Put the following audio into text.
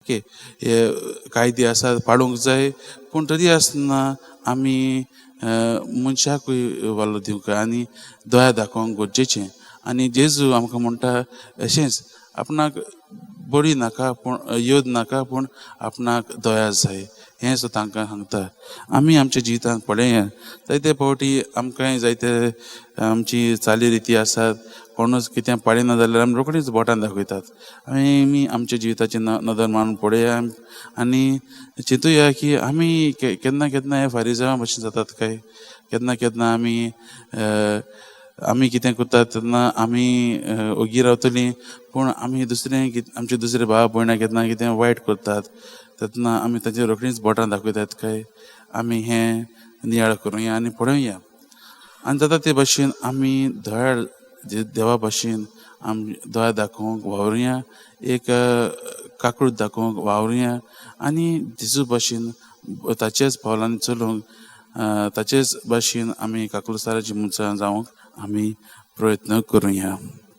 Okay, हे कायदे आसात पाळूंक जाय, पूण तरी आसतना आमी मनशाकूय वालोर दिवंक जाय आनी दया दाखोवंक गरजेचें. आनी जेजू आमकां म्हणटा अशेंच, आपणाक बडी नाका पूण योद नाका, पूण आपणाक दया जाय, हें सुद्दां तांकां सांगता. आमी आमच्या जिवितांत पळया, जायते फावटी आमकांय जायते आमची चाली रिती आसात, कोणूच कितें पाळिना जाल्यार आमी रोखडीच बोटान दाखयतात. आमी आमच्या जिविताची नदर मारून पळया आनी चिंतुया की आमी केन्ना केन्ना हे फारीजांवा भशेन जातात काय, केन्ना केन्ना आमी कितें करतात तेन्ना आमी ओगी रावतलीं, पूण आमी दुसरें आमचे दुसरे भाव भयणां केन्ना कितें वायट करतात तेन्ना आमी तांचे रोखडीच बोटां दाखयतात काय. आमी हें नियाळ करुया आनी पळोवया. आनी जाता ते भशेन आमी दयाळ देवा भशेन आमी दया दाखोवंक वावरुया, एक काकूट दाखोवंक वावरुया आनी जेजू भशेन ताचेच पावलांनी चलूंक, ताचेच भशेन आमी काकुळसाराची मनशां जावंक आमी प्रयत्न करुया.